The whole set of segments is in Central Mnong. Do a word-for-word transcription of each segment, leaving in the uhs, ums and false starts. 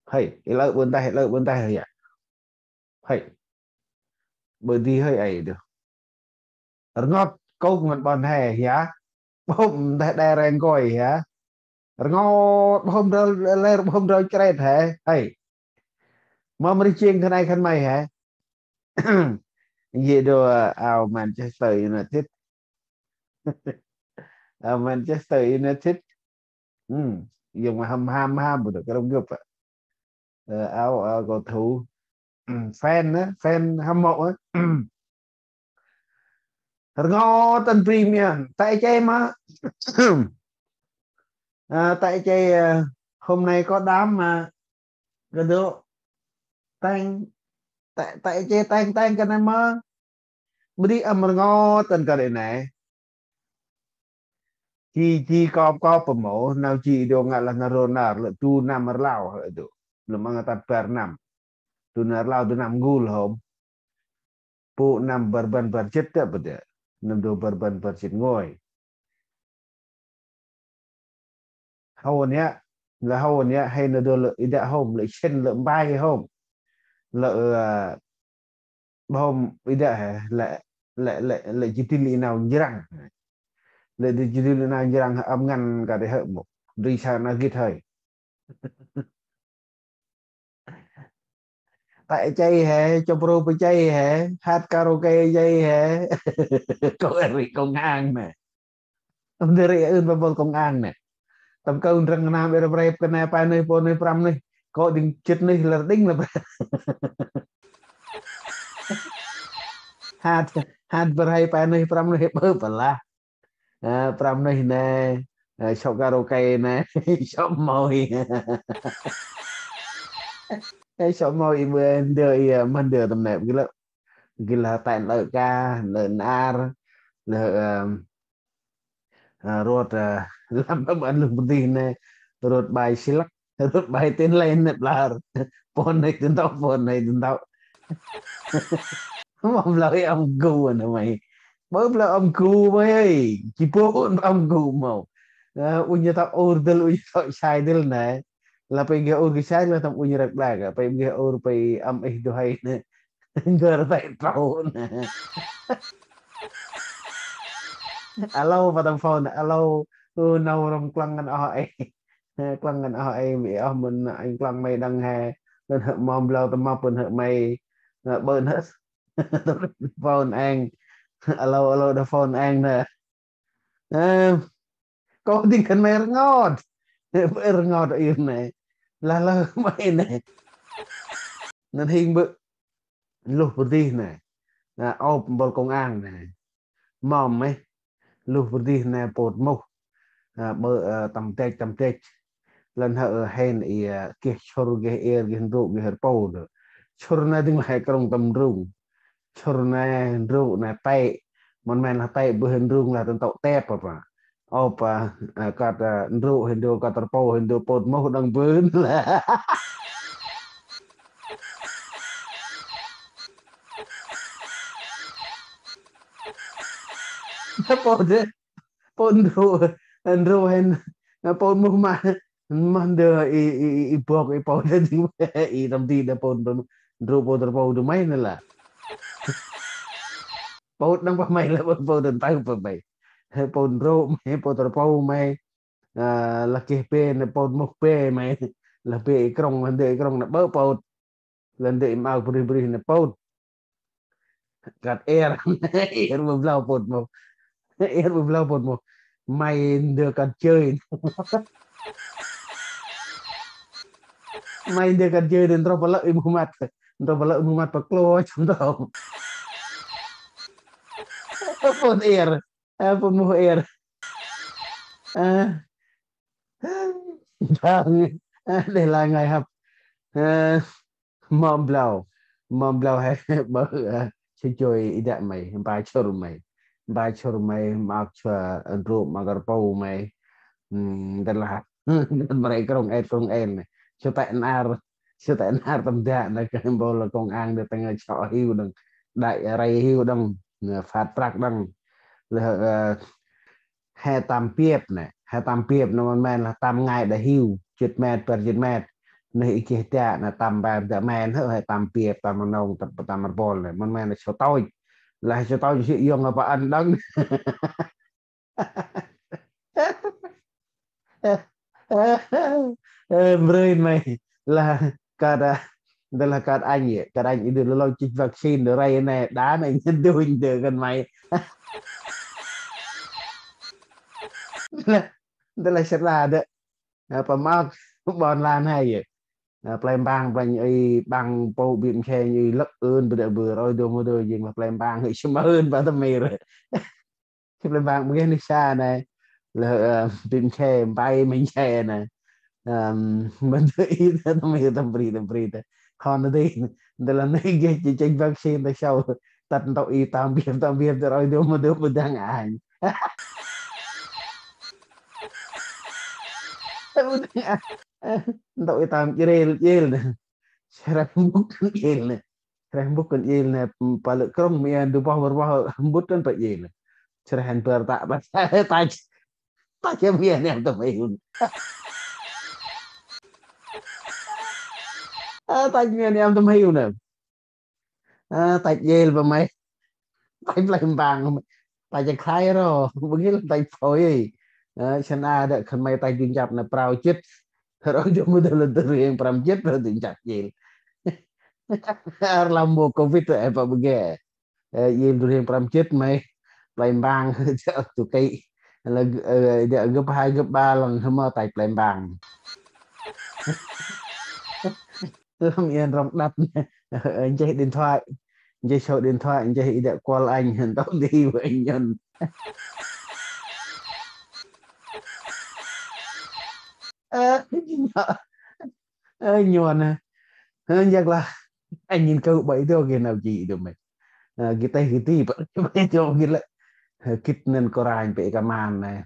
Hơi, i lơ bơn tay, i lơ bơn tay hơi ya. Hơi. Bơ di hơi ai dơ. Rngot kôk ngăn ƀon he ya. Bhôm đe đe reng kôi ya. Rngot bhôm rơ ler bhôm rơ chret he. Hơi. Mâm ri chiêng khân ay khân may he. Ye dô ao Manchester United. Ao Manchester United. Ừm, yung ma ham ham ham bơ dơ, kơ rong gâp. Ơ, ao, ao cầu thủ. Ừm, fan á, fan hâm mộ á. Rngot tăn bri mian, tại che ma. À, tại che, à, hôm nay có đám mà. Kơ dô. Tang, tại, tại che tang, tang kơ nai ma. Bri âm rngot tăn kơ dê nai. Chi, chi kop kop pơ mâu, nau chi dô ngă lah na rô nar, lơ tu năm rlau hơ dô. Lơ măng tat bar năm. Tu năm rlau, tu năm ngul hôm. Pô năm bar rbăn bar jêt tơ bơ dê. Năm dô bar rbăn bar jêt ngôi. Hâu nê, lơ hâu nê, hay nơ dô lơ i dă hôm, lơ sĭn lơ mbai hôm. Lơ, ơ, hôm i dă he, lơ, lơ, lơ, lơ jêh dĭl i nau njrăng. Lơ jêh dĭl i nau njrăng âm ngăn kơ dê hơ mô. Ri sa na gĭt hơi. Tại chay he, chụp rô pơ chay he, hát karaoke chay he. Kô ri kông ang nê. Tâm dê ri ưn pa bol kông ang nê. Tâm kâu ndrăng nam ê rap rep kơ nê pa nê pô nê pram nê. Kô ding chit nê lơ đing lơ. Hát, hát bơr hay pa nê pram nê bơ pa lah. Ơ, pram nuyh nê, ơ, sŏ karaoke nê, sŏ môi. Ơ, sŏ môi i bơ ndơ i, ơ, mân ndơ tâm nê, gĭ lơ, gĭ lơ tĕn lơ ka, lơ nar, lơ, ơ, ơ, rôt, ơ, lăm bơ̆ ăn lŭng bơdi nê, rôt bai silăk. Rôt bai tên lây nê blar. Pôn nê tên tŏ, pôn nê tên tŏ. Mâm blau i âm gu nê may. Bơ blau âm gu may ơi. Chi pôn âm gu mâu. Ơ, u nhơ tŏ ur dêl, u nhơ tŏ sai dêl nê. Lah pê geh ur geh sai lah tâm u nhơ rek blag. Pê geh ur pê âm ih du hay nê. Gơ rta trâu nê. Alo, pa tâm phone, alo. U nau răm klăng ngăn oh ê. He, klăng ngăn oh ê, mi oh mân anh klăng may đăng he. Lăn hơ mâm blau tâm mâp pơn hơ may. Ơ, bơn hơ. Phone ang. Alo, alo, đa phone ang nê. Ơ, kô ding khân may rngot. Rngot ir nê. Lah lơ may nê. Ngăn hing bơ. Luh bơdih nê. Ơ, ôp bol kông ang nê. Mâm mê, luh bơdih nê pôt muh. Ơ, bơ, ơ, tâm dêch, tâm dêch. Lăn hơ, ơ, hên i, ơ, geh sŭr, geh er, geh ndrôk, geh rpâu dơ. Sŭr nê dâng lah he krŭng tâm ndrung. Sŭr nê, ndrôk nê tê. Mân men lah tê bơ he ndrung lah tăn tŏ tep apa. Ôp, ơ, ơ, kơt, ơ, ndrôk he ndô, kơt rpâu he ndô, pôt muh đăng bơn lah. Pôt dê, pôt ndrô, ndrô hên, pôt muh ma, ma ndơ i, i, i, i bok, i pôt dê, i tâm ti đa pôt, pôt ndrô, pôt rpâu dê may nê lah. Pôt đăng pa may lah, pôt, pôt dê tơ pa may. Pôt ndrô may, pôt rpâu may. Ơ, lah geh bê nê pôt muh bê may. Lah bê i krŭng, lah ndơ i krŭng nê bơ pôt. Lăn dê i mâu brih brih nê pôt. Kơt er, er bơ blau pôt muh. Er bơ blau pôt muh. May ndơ kơt jơi. May ndơ kơt jơi nê ndrô pa lơ i muh măt. Ndrô pa lơ i muh măt pa klô chăm tâu. Pôt er. Ơ, pôt muh er. Ơ. Vâng. Ơ, đe lah ngai hăp. Ơ, mâm blau. Mâm blau he, bơ, ơ, chơ joi i dă may, mpa chŭr may. Mpa chŭr may, mâk chua, ơ, ndrôk, mâk rpâu may. Ưm, đe lah. Mrei krŭng et, krŭng en. Chua tĕ nar. Chua tĕ nar tâm dă, nê kơ bol kông ang đe tâng chŏ hiu đăng. Đai rei hiu đăng. Nê, phat prăk đăng. Lơ, ơ, he tăm piep nê, he tăm piep nê mân men lah tăm ngai đa hiu, jêt met, bar jêt met. Neh i geh dak na tâm bar dak men hơ, he tâm pier, tâm nong, tâm, tâm rbol neh. Mân men na so tôch. Lah so tôch si yong apa ăn đăng. Ơ, mrên may. Lah, kơt, a, dah lah kơt anh ye. Kơt anh i dơ lơ lôch chích vaccine dơ ray neh. Đa neh nhân dunh dơ kơt may. Lah, dah lah sat la dơ. Ơ, pa mâk, ƀon lan he ye. Ơ, play mbang, play nhi, ƀăng pô bim khe nhi, lăk ơn, bơ dơ bơ, roi dô mô dô, jêng lah play mbang, hơ, sâm ơn, pa tâm mir. Play mbang, bơ geh nê sa nê. Lơ, ơ, bim khe, pai mê khe nê. Ơ, mân dơ i, tâm mir, tâm bri, tâm bri, tâm. Khon nê dê, dơ lah nê geh, chê, chê vaccine, tâm sau. Tât ntŭk i tâm biêp, tâm biêp, tât roi dô mô dô, bơ dăng anh. Ntŭk i tâm jrêl, jrêl nê. Sreh mbŭk kăn jrêl nê. Sreh mbŭk kăn jrêl nê. Pa lơ krŭng mi ăn du boh bơr boh mbŭt kăn pa jrêl nê. Sreh ăn bơr tă pa tach. Tach mi ăn em tâm hiu nê. Ơ, tach mi ăn em tâm hiu nê. Ơ, tach jrêl pa may. Tach play mbang. Tach khlay ro. Bơ geh lah tach phôi. Ơ, săn a dơ khân may tach du nchăp nê prao chĭt. Roi dô mô dơ lah dơ rhiêng prăm chĭt, roi du nchăp jrêl. Ar lah mô covid ê pa bơ geh. Ơ, jrêl du rhiêng prăm chĭt may. Play mbang. Dơ du kĭ. Lah, ơ, dơ gâp hai gâp ba lăng hơ mơ tach play mbang. Lăm yên rong đăp. Nchih điện thoại. Nchih số điện thoại, nchih i dơ kuăl anh, hên tâu đi với anh Nhân. Ơ, ơ, Nhân à. Ơ, yak lah. Anh nhìn kơ bảy đô ghi nau chi đô mày. Ơ, ghi tê ghi tê, bảy đô ghi lệ. Ơ, kit nên có ranh, bảy cái man này.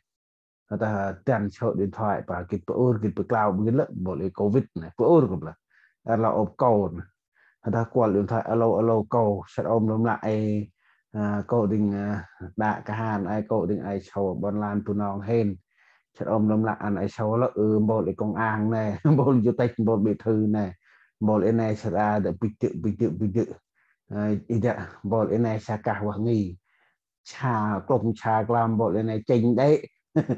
Hơ ta dăn số điện thoại pa gĭt pơ ur, gĭt pơ klao, gĭt lơ, bol i covid nê, pơ ur kơ bla. Ar lah ôp kô nê. Hơ ta kuăl điện thoại, alo, alo, kô, sat ôm lôm lă ê, a, kô ding, a, đă kahan ai, kô ding ai sau, ƀon lan Bunong hên. Sat ôm lôm lă ăn ai sau lơ, ơ, bol i công an nê, bol chủ tịch, bol bí thư nê. Bol i nê sat a dơ bĭt dơ, bĭt dơ, bĭt dơ. A, i dơ, bol i nê sa kah wah nghi. Sa klŭng sa klam bol i nê chêng đê.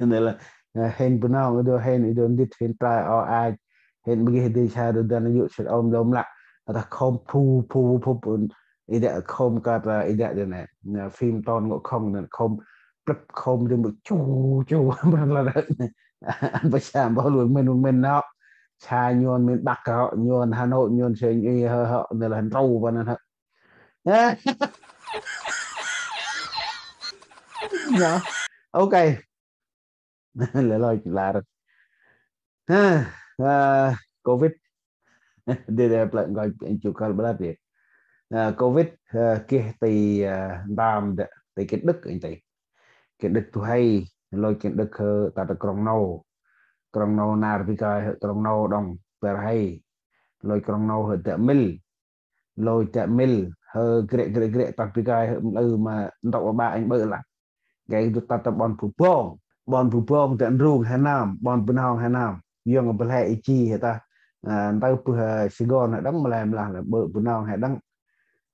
Nê lah, ơ, hên Bunong i dô, hên i dô ndĭt, hên trai o ach, hên bơ geh dê sa dô dăn yŭ sat ôm lôm lă. Ơ ta khôm phu, phu, phu, phu. I dơ khôm kơt, ơ, i dơ dê nê. Nê, phim Tôn Ngộ Không nê, khôm, plĭp khôm dê mơ chu, chu, băng la dơ nê. Ăn pa sa bol lu mên, mên nô. Sa Nhôn mên Bắc hŏ, Nhôn Hà Nội, Nhôn Sài Gòn, hơ, hơ, nê lah hên trâu pa nê hơ. Nhớ. Ok. Lê lôi lar. Ha, a, covid. Dê dê plek ngoi chu kal bla dê. A, covid, a, geh ti, a, ndam dê, ti Kiến Đức anh ti. Kiến Đức tu hay, lôi Kiến Đức hơ ta ta Krông Nô. Krông Nô nar bi kai hơ Krông Nô đong bar hay. Lôi Krông Nô hơ dê mil. Lôi dê mil, hơ grek, grek, grek, tât bi gai, hơ mlư ma ntŭk ba anh bơ lah. Gai du tât ta ƀon Bu Bong, ƀon Bu Bong dê ndrung he nam, ƀon Bunong he nam. Yong bơ lhe i chi he ta. A, ntâo bơ, a, Sài Gòn he đăng, mlai mlah lah bơ Bunong he đăng.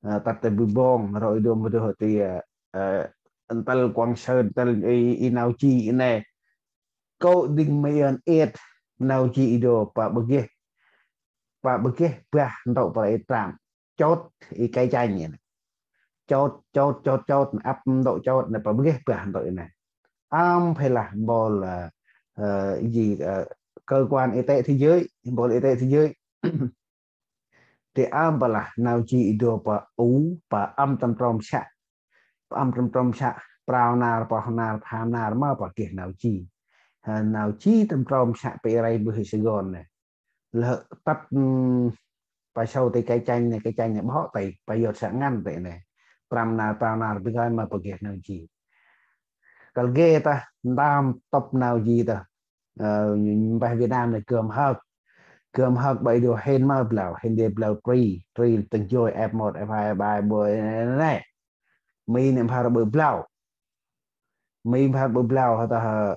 A, tât ta Bu Bong, roi dô mơ dô hơ ti, a, a, ntel Quảng Sơn, ntel i, i nau chi i nê. Kô ding mê ăn iêt, nau chi i dô pa bơ geh. Pa bơ geh bah ntŭk pa i tram. Chốt i cái chanh i nê. Chốt, chốt, chốt, chốt, ăp ntŭk chốt nê pa bơ geh bah ntŭk i nê. Ăm phê lah bol, ơ, ơ, gì, ơ, cơ quan y tế thế giới, bol y tế thế giới. Ti ăm pa lah nau chi i dô pa u, pa ăm tâm trôm săk. Pa ăm tâm trôm săk, prao nar, pơh nar, pham nar, ma pa geh nau chi. Ha, nau chi tâm trôm săk pa i rai bơ hê Sài Gòn nê. Lơ tât, ưm, pa sau ti cái chanh nê, cái chanh nê bhŏ ti, pa yot săk ngăn ti nê. Prăm nar, prao nar, bi gai ma pa geh nau chi. Kal geh ta, ndam tŭp nau chi ta. Ơ, mpeh Việt Nam nê gơm hơk. Gơm hơk ƀai dô hên ma blau, hên dê blau tri, tri tâng joi F một, F hai, F ba, bơi nê. Mi nê mphar ƀai blau. Mi mphar ƀai blau, hơ ta hơ.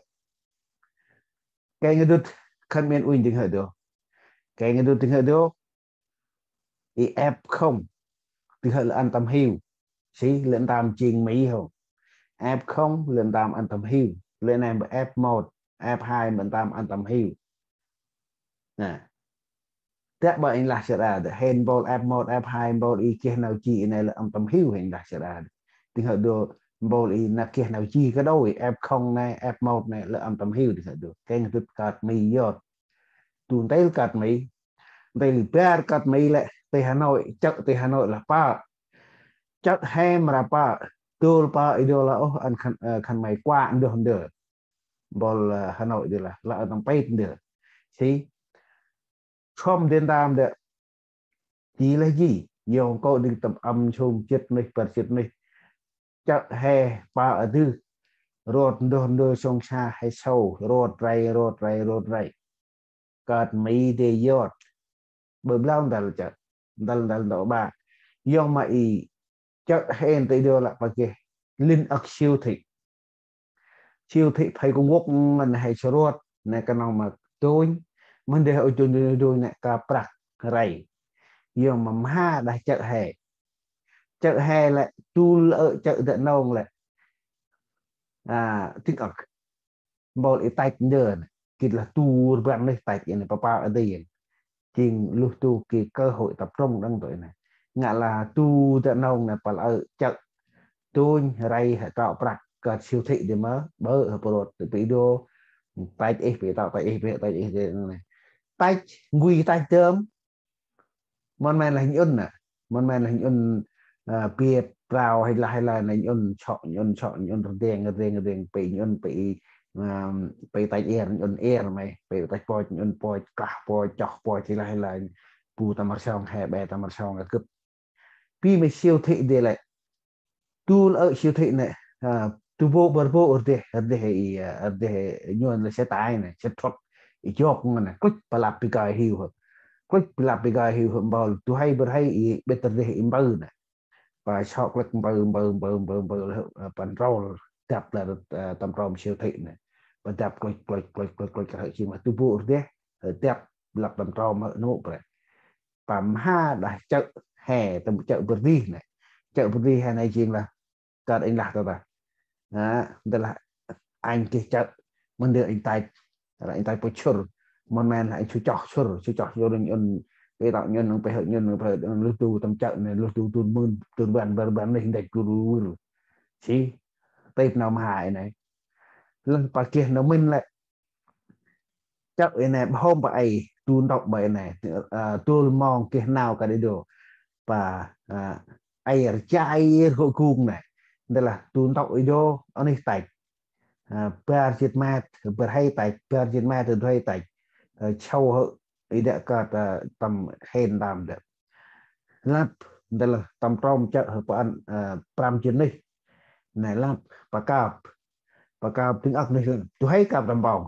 Kêng dŭt, khân miên unh ding hơ dô. Kêng du tĭng hơ du. I F không. Tĭng hơ lĕ ăn tâm hiu. Si lĕ ăn tâm jêng Mi hông. F không lĕ ăn tâm ăn tâm hiu. Lĕ nê F một, F hai ăn tâm ăn tâm hiu. Nê. Tĕ ƀă anh lah sơr a, hên mpôl F một, F hai mpôl i geh nau ji i nê lĕ ăn tâm hiu hên lah sơr a. Tĭng hơ du mpôl i nau geh nau ji kađôi, F không nê, F một nê lĕ ăn tâm hiu tĭng hơ du. Kêng du kơt Mi yot. Du ntil kơt Mi. Ntil bar kơt Mi lĕ ti Hà Nội, chợ ti Hà Nội lah pă. Chợ he mra pă. Dôl pă i dôl lah ôh ăn khân, ơ, khân may kuă ndơ ndơ. Mpôl, ơ, Hà Nội dê lah, lah ăn tâm pêt ndơ. Si. Khŏm dên tam dê. Ji lah ji. Yong kô̆ dĭng tâm ăn sông jêt nuyh, bar jêt nuyh. Chợ he pă a dư. Rôt ndơ ndơ sông sa he sâu. Rôt rây, rôt rây, rôt rây. Kơt Mi dê yot. Ƀơ blau ntal chợ. Ntal, ntal, ntal ƀă. Yong ma i chợ hên ti dô lah pă geh. Lin âk siêu thị. Siêu thị phây kông quốc ngăn he srôt. Nê kơnong ma dônh. Mân dê ôi dônh, dônh, dônh nê ka prăk rây. Yong ma mha đah chợ he. Chợ he lĕ, dôl ơ chợ dê nông lĕ. A, tĭng âk. Mpôl i tăch ndơ nê. Gĭt lah du rbăn nuyh tăch i nê pă pă a dê yơn. Jêng luh du geh cơ hội tập trung đăng dôih nê. Ngă lah du dê nông nê păl ơ chợ. Dônh rây he trŏ prăk kơt siêu thị dê mơ. Ƀơ he prôt. Pê dô. Tăch ih, pê tŏ tăch ih, pê tăch ih dê nê. Tăch, ngui tăch dơm. Mân men lah nhŭn nê. Mân men lah nhŭn, ơ, biêt, prao, hay lah, hay lah nê nhŭn, sŏ, nhŭn, sŏ, nhŭn, rđêng, rđêng, rđêng, pê nhŭn, pê, ơ, pê tăch iăr, nhŭn iăr may, pê tăch poch, nhŭn poch, kah poch, choh poch, hay lah, hay lah. Bu tâm rsong, he ƀe tâm rsong, gâp. Bi may siêu thị dê lĕ. Dôl ơ siêu thị nê, a, du bôk ƀar bôk rđêh, rđêh i, a, rđêh nhŭn lĕ xe tải nê, xe truck, i jŏk ngăn nê, klŭch pă lăp bi gay hiu hơ. Klŭch pă lăp bi gay hiu hơ mpôl, du hay ƀar hay i bêt rđêh i mbơ nê. Pă sŏ klŭch mbơ, mbơ, mbơ, mbơ, mbơ, lĕ, a, păn rôl, dăp lah, a, tâm trôm siêu thị nê. Pă dăp klŭch, klŭch, klŭch, klŭch, klŭch, hơ jêng ma du bôk rđêh, hơ dăp lăp tâm trôm hơ nôk brei. Pă mha đah chợ he, tâm chợ Bơrdih nê. Chợ Bơrdih he nê jêng lah, kơt anh lah tơ ta. Nê, ntil lah anh geh chợ. Mân dê anh tăch. Lah anh tăch pô sŭr. Mân men lah anh sŭ choh sŭr, sŭ choh sŭr nhŭn. Pê tŏ nhŭn, pê hơ nhŭn, pê hơ luh du tâm chợ nê, luh du du mưn, du rbăn, bar rbăn nuyh, ndăch du du du. Si. Têp nau mha i nê. Lah pă geh nau mĭn lĕ. Chợ i nê, hôm pă ay, du ntŭk pă i nê, a, dôl mong geh nau kơt i dô. Pă, a, ay rjai rgŏ gung nê. Ntil lah du ntŭk i dô, anih tăch. A, bar jêt met, bar hay tăch, bar jêt met, du hay tăch. A, sâu hơ, i dê kơt, a, tâm hên tam dê. Lăp, ntil lah tâm trôm chợ hơ pă ăn, a, prăm jêt nuyh. Nê lăp, pă kơp. Pă kơp tĭng âk nuyh lĕ. Du hay kơp tâm pông.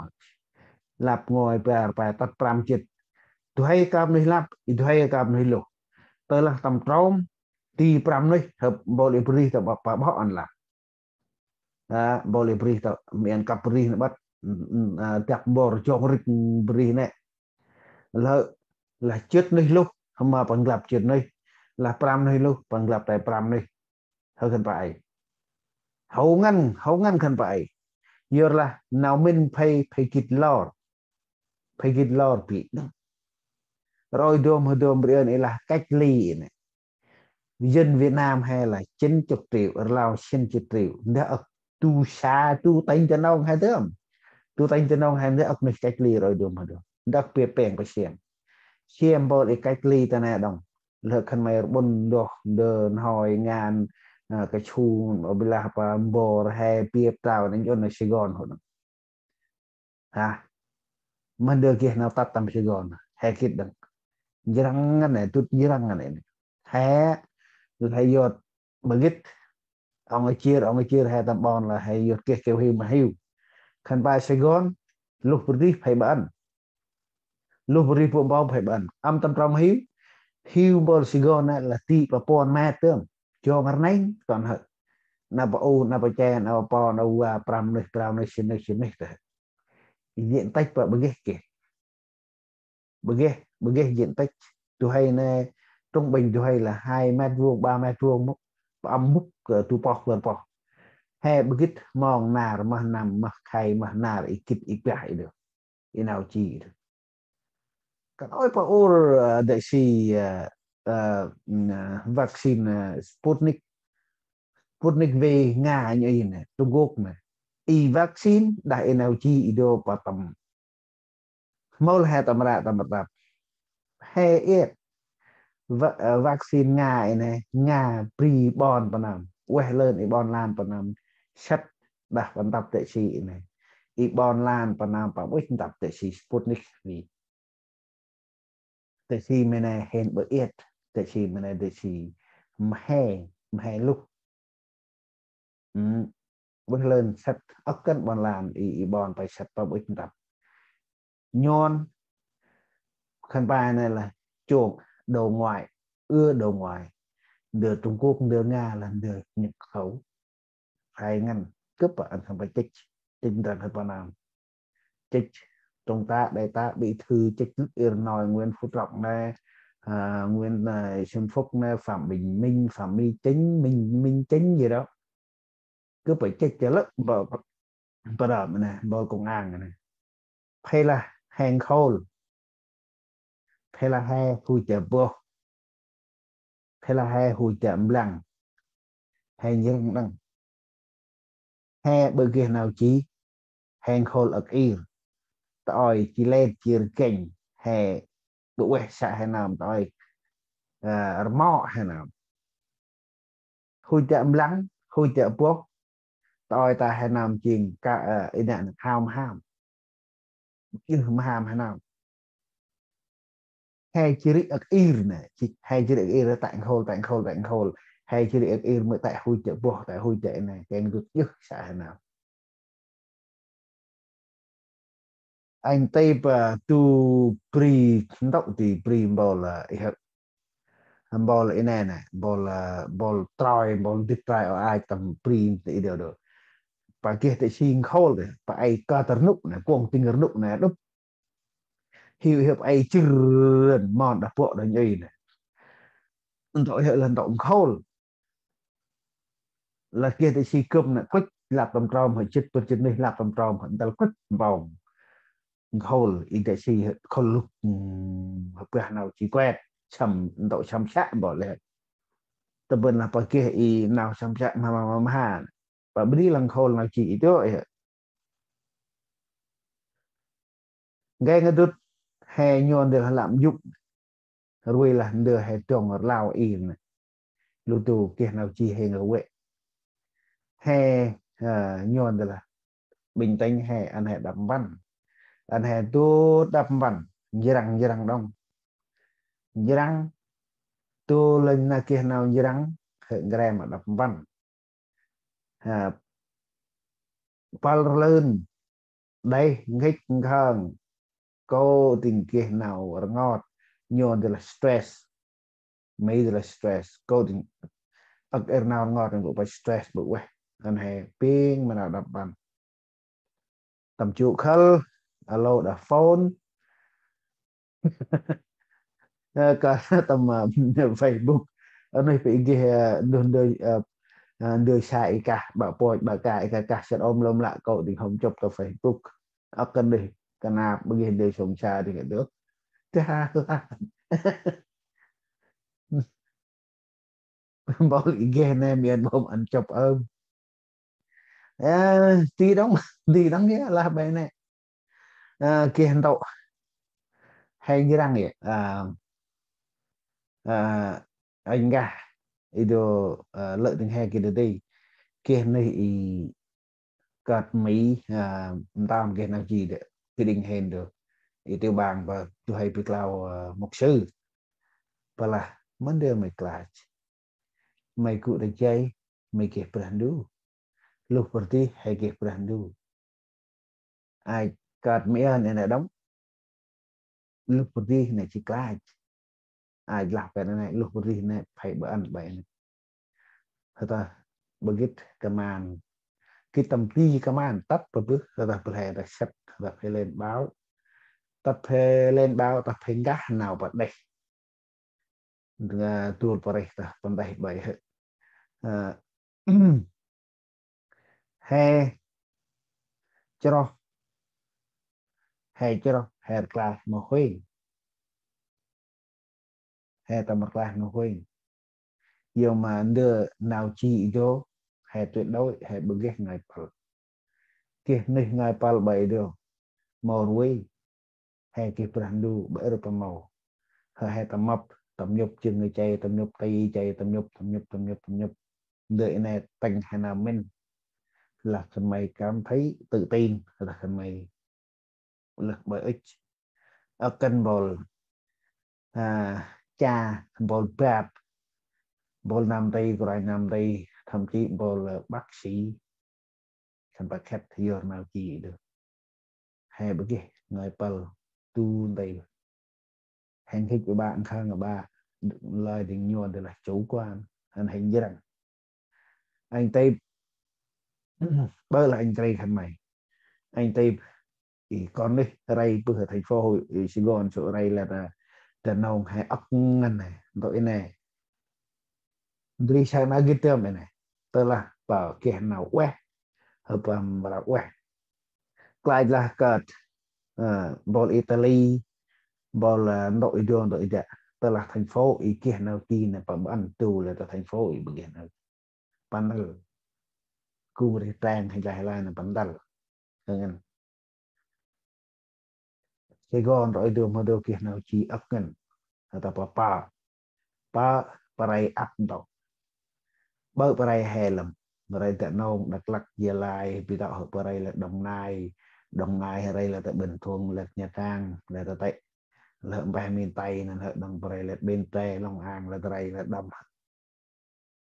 Lăp ngơi bar pe tât prăm jêt. Du hay kơp nuyh lăp, i du hay kơp nuyh luh. Tơ lah tâm trôm, ti prăm nuyh, hơ mpôl i Bơrdih tơ pă, pă bŏ ăn lah. A, mpôl i Bơrdih tơ, miên kăp Bơrdih nê ƀăt, a, dăp mpôl jong rĭk Bơrdih nê. Lơ, lah jêt nuyh luh, hơ ma păng lăp jêt nuyh. Lah prăm nuyh luh, păng lăp tê prăm nuyh. Hơ khân pă ay. Hâu ngăn, hâu ngăn khân pă ay. Yorlah nau mĭn phay, phay gĭt lor. Phay gĭt lor bi. Roi dôm hơ dôm bri ơn i lah cách ly i nê. Dân Việt Nam he lah chín chục triệu, rlau sin chục triệu. Ndơ âk du sa, du tỉnh tơ nông he dơm. Du tỉnh tơ nông he ndơ âk nuyh cách ly roi dôm hơ dôm. Ndơ âk pê peng pê siam. Siam mpôl i cách ly tơ nê đŏng. Lơ khân may rƀŭn đŏng, ndơ nhoi ngăn, a, kachu, ƀiălah pă mbor, he, biêp, trao, nê nhŭn nê Sài Gòn hŏ đŏng. Ha. Mân dê geh nau tât tâm Sài Gòn, he gĭt đŏng. Njrăng ngăn nê, dŭt njrăng ngăn nê. He, lĕ he yot, ƀơ gĭt. Ŏng a jêr, ŏng a jêr, he tâm ƀon lah, he yot geh keo hiu ma hiu. Khân pă Sài Gòn, luh Bơrdih phay ƀăn. Luh Bơrdih pô mpông phay ƀăn. Ăn tâm trôm hiu. Hiu mpôl Sài Gòn nê lah ti pă puăn met tơm. Jong rnêng, tŏn hơ. Nau pă u, nau pă che, nau pă po, nau va, prăm nuyh, prao nuyh, sin nuyh, sin nuyh tơ. I dê tăch pă ƀơ geh geh. Bơ geh, bơ geh diện tích du huê nê, trung bình du huê là hai mét vuông, ba mét vuông mŭk, pă mŭk, ơ, du poh, lơ poh. He bơ gĭt mong nar, mah năm, mah khay, mah nar, i gĭt, i bah, i dơ. I nau chi i dơ. Kan ôi pa ur, ơ, dê si, ơ, ơ, vaccine, ơ, Sputnik, Sputnik V Nga, anh ơi nè, Trung Quốc nè. I vaccine, đah i nau chi i dơ pa tâm. Mâu lah he tâm ră tâm rtăp. He iêt. Va-, ơ, vaccine Nga i nê, Nga bri ƀon pa năm. Ueh lơn i ƀon lan pa năm. Sât đah pa ntăp tê si i nê. I ƀon lan pa năm pa ŭch ntăp tê si Sputnik V. Tê si mê nê hên ƀơ iêt. Tê si mê nê tê si mhe, mhe luh. Ƀuh lơn sât âk kăn ƀon lan i, i ƀon pay sât pă ƀuh ntăp. Nhôn khân pay nê lah chuông đầu ngoại, ưa đầu ngoại. Ndơ Trung Quốc, ndơ Nga lah ndơ nhập khẩu. Hai ngăn cướp ăn khân pay chích, chích ndrăng hơi pa năm. Chích trung tá, đại tá, bí thư, chích lŭt ir noi Nguyễn Phú Trọng nê, à, Nguyễn, à, Xuân Phúc nê, Phạm Bình Minh, Phạm Minh Chính, Minh, Minh Chính gì đó. Cứ phải chích cho lợ, bơ, bơ đơm nê, bơ công an nê. Phê lah he nkhôl. Phê lah he hui chă boh. Phê lah he hui chă mblang. He njrăng đăng. He ƀơ geh nau chi, he nkhôl âk ir. Tơoi chi lêt chi rgênh, he ƀơ ueh sa he năm tơoi, ơ, rmŏ he năm. Hui chă mblang, hui chă boh, tơoi ta he năm jêng ka, ơ, i nê nê, hao mham. Jưh mham he năm. He jêh ri âk ir nê, chi-, he jêh ri âk ir tĕ nkhôl, tĕ nkhôl, tĕ nkhôl. He jêh ri âk ir mơ tĕ hui chă boh, tĕ hui chă i nê, keng dŭt jưh sa he năm. Anh tê pa tu bri ntŭk ti bri mbol, ơ, i hơk. Mbol i nê nê, mbol, ơ, mbol troi, mbol dĭt troi o ai tâm bri ti i dơ dơ. Pa geh tê si nkhôl tê, pa ai kơ tơ rnŭk nê, kuŏng tĭng rnŭk nê, đŭp. Hiu hiu pa ai chưr rơn, mon đah bŏ đah nhây nê. Ntŭk i hơk lah ntŭk nkhôl. Lah geh tê si gâp nê, kuch lăp tâm trôm, hơi jât bơr jât nuyh lăp tâm trôm, hơi ntal kuch mpông. Nkhôl, i tê si khôl lŭk, hmm, hơi bah nau chi kuet, săm, ntŭk săm să mbol lĕ. Tơ bân lah pa geh i nau săm să mha mha mha mha. Pa bri lah nkhôl nau chi i dơ, ơ. Ngai nga dŭt, he nhôn dơ lah lăm yŭk. Rui lah ndơ he dŏng rlau ir nê. Lu tu geh nau chi he nga wĕ. He, ơ, nhôn dơ lah bình tĩnh he, ăn he đăp mpăn. Ăn he tu đăp mpăn. Njrăng, njrăng đŏng. Njrăng. Tu lênh na geh nau njrăng, he ngrem đăp mpăn. Ha, pâl rlưn, đeh, nghich, nkhơng, kô̆ tĭng geh nau rngot, nhôn dơ lah stress, Mi dơ lah stress, kô̆ tĭng, âk ir nau rngot, ngu pa stress, ƀơ ueh, ăn he ping ma nau đăp mpăn. Tâm chu khăl, alo đah phone. Ơ, kơ tâm, ơ, Facebook. Ơ, nuyh pa i geh, ơ, nuyh ndơ, ơ, ơ, ndơ sa i kah, ƀă pôch, ƀă ka i kah, kah sĭt ôm lŏm lă kô̆ tĭng hŏm chụp ta Facebook. Ơ, kơ nuyh, kơ năp, ƀơ geh ndơ sông sa tĭng kơ dơ. Tha lah. Mbol i geh nê miên bom ăn chụp ơm. Ơ, ti đŏng, ti đŏng yê, lah bê nê. Ơ, geh ntŭk. He njrăng yê. Ơ, ơ, anh gah. I dô, ơ, lơ tĭng he geh dô ti. Geh nuyh i kơt Mi, ơ, mtam geh nau chi dê. Geh đĭng hên dô. I tiểu bang bơ, du huê bi klâu, ơ, mục sư. Bơ lah, mân dê mê klach. Mê gŭ ta jay, mê geh Brah Ndu. Luh pơr dih, he geh Brah Ndu. Ai kơt mê ơn ê nê đŏng. Luh pơr dih nê chi klach. Ai lah pê nê, luh pơr dih nê, phay bơ ăn bê nê. Hơ ta, bơ gĭt kơman. Gĭt tâm ti kơman, tât bơ bưh, hơ ta bơ he ta săk, hơ ta phê lên báo. Tât he lên báo, tât he ngah nau pa đeh. Nga dôl pa rêh tât pa đeh bai he. Ơ, he chroh, he chroh, he rklaih ma huêng. He tâm rklaih ma huêng. Yor ma ndơ nau ji i dô, he tuyệt đối, he ƀơ geh ngai pâl. Geh nuyh ngai pâl bai i dô. Mâu rui, he geh Brah Ndu, ƀơ êr pa mâu. He, he tâm mâp, tâm nhŭp jâng ngai chay, tâm nhŭp ti chay, tâm nhŭp, tâm nhŭp, tâm nhŭp, tâm nhŭp. Ndơ i nê tĭng he nau mĭn. Lah khân may cảm thấy tự tin, lah khân may lơh ƀơi ŭch. Ơ, kăn bol, à, cha, bol bap, bol năm tây, kôranh năm tây, thậm chí bol, ờ, bác sĩ. Khân păng khĕt yor nau ji dơ. He ƀơ geh ngai pâl tu ntê. He khĭch ƀă, nkhăng ƀă, lơi dĭng nhua dơ lah chủ quan. Hăn he njrăng. Anh Tây, ƀơ lah anh Tây khân may. Anh Tây, i kon nuyh rei pưh thành phố, i Sài Gòn sô rei lah ta, ta nông he âk ngăn he, ntô i nê. Ndri sa na gĭt tơm i nê. Tơ lah pa geh nau ueh, hơ pa mra ueh. Klach lah kơt, ơ, bol Italy, bol, ơ, ntô i dô, ntô i dă. Tơ lah thành phố i geh nau ji nê pa ƀăn tu lah ta thành phố i ƀơ geh nau. Păn năl. Ku rih treng he lah he lah nê păn năl. Ngăn. Sài Gòn roi dô ma dô geh nau ji âk ngăn. Hơ ta pa pa. Pa, pa rei âk ntô. Ƀơ pa rei he lăm. Pa rei ta nông, Dak Lak, Gia Lai, bi tâo hơ pa rei lah Đồng Nai. Đồng Nai he rei lah ta Bình Thuận, lah Nha Trang, lah ta Tây. Lah mpeh miền Tây năn hơ đăng pa rei lah Bến Tre, Long An, lah ta rei lah đăm.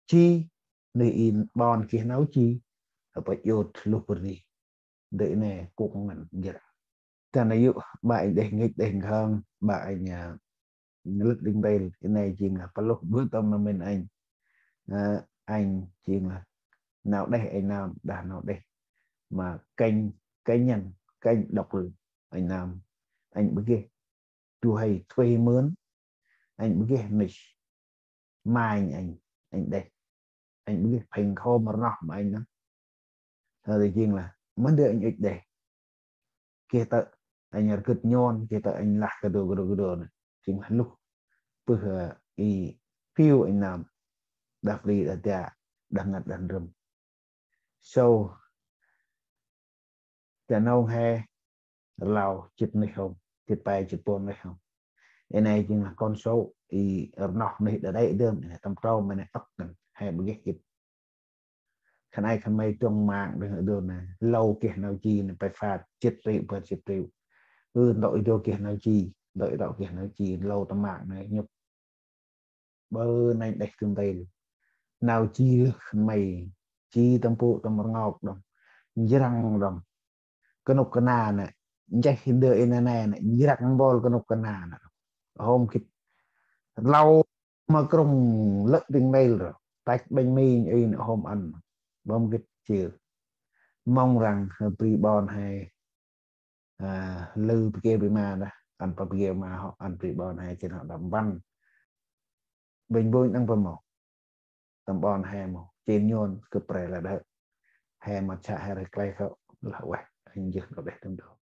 Ji, nuyh i ƀon geh nau ji, hơ pa iôt luh bri. Ndơ i nê kŭk ngăn jrăng. Ta nê yŭ, ƀă anh đeh ngĭch đeh nkhơng, ƀă anh, à, lât đĭng tel, i nê jêng lah pa luh bơ tâm nau mĭn anh. Ơ, anh jêng lah nau đeh anh nơm, đah nau đeh. Ma kênh, kênh nhân, kênh độc lập, anh nơm. Anh ƀơ geh du huê thuê mướn, anh ƀơ geh nuyh. Manh anh, anh đeh. Anh ƀơ geh phêng khôm rnoh ma anh nơh. Hơ ta jêng lah, ma ndơ anh ŭch đeh. Geh tơ, anh rgât nhôn, geh tơ anh lah kơ dô, kơ dô, kơ dô nê. Jêng lah luh. Pưh, ơ, i phiu anh nơm. Đah bri, đah dă, đah ngăt, đah ndrơm. So, ta nông he, rlau, jât nuyh hông, jât pe, jât puăn nuyh hông. I nê jêng lah con số, i rnoh nuyh đa đei dơm, i nê tâm trâu, ma nê âk ngăn, he ƀơ geh jât. Khân ay khân may dŏng măng, đah dô nê, lô geh nau ji nê, pe phat, jât triệu, bar jât triệu. Ơ, ntô i dô geh nau ji, ntô i dô geh nau ji, lô tâm măng nê, nhŭp. Ƀơ nây đeh tŭm tel. Nau ji lơh khân may. Ji tâm pŭ tâm rngok đŏng. Njrăng đŏng. Kơnŭk kơna nê. Nchih ndơ i nê nê nê. Njrăng bol kơnŭk kơna nê. Hôm gĭt. Rlau ma krŭng lơh đĭng tel rơ. Tach ƀañ mi i nê hôm ăn. Bơm gĭt jêr. Mong rằng bri ƀon he. À, lư bri geh bri ma đah, ăn pa bri geh ma hŏ, ăn bri ƀon he jêng hŏ đăp mpăn. Ƀênh ƀônh đăng pa mâu. Tâm ƀon he mâu, jêng nhôn kơ pre lah đah. He măt sa he rêh klei kơ lah ueh, anh jêh đŏk đeh tŭm đô.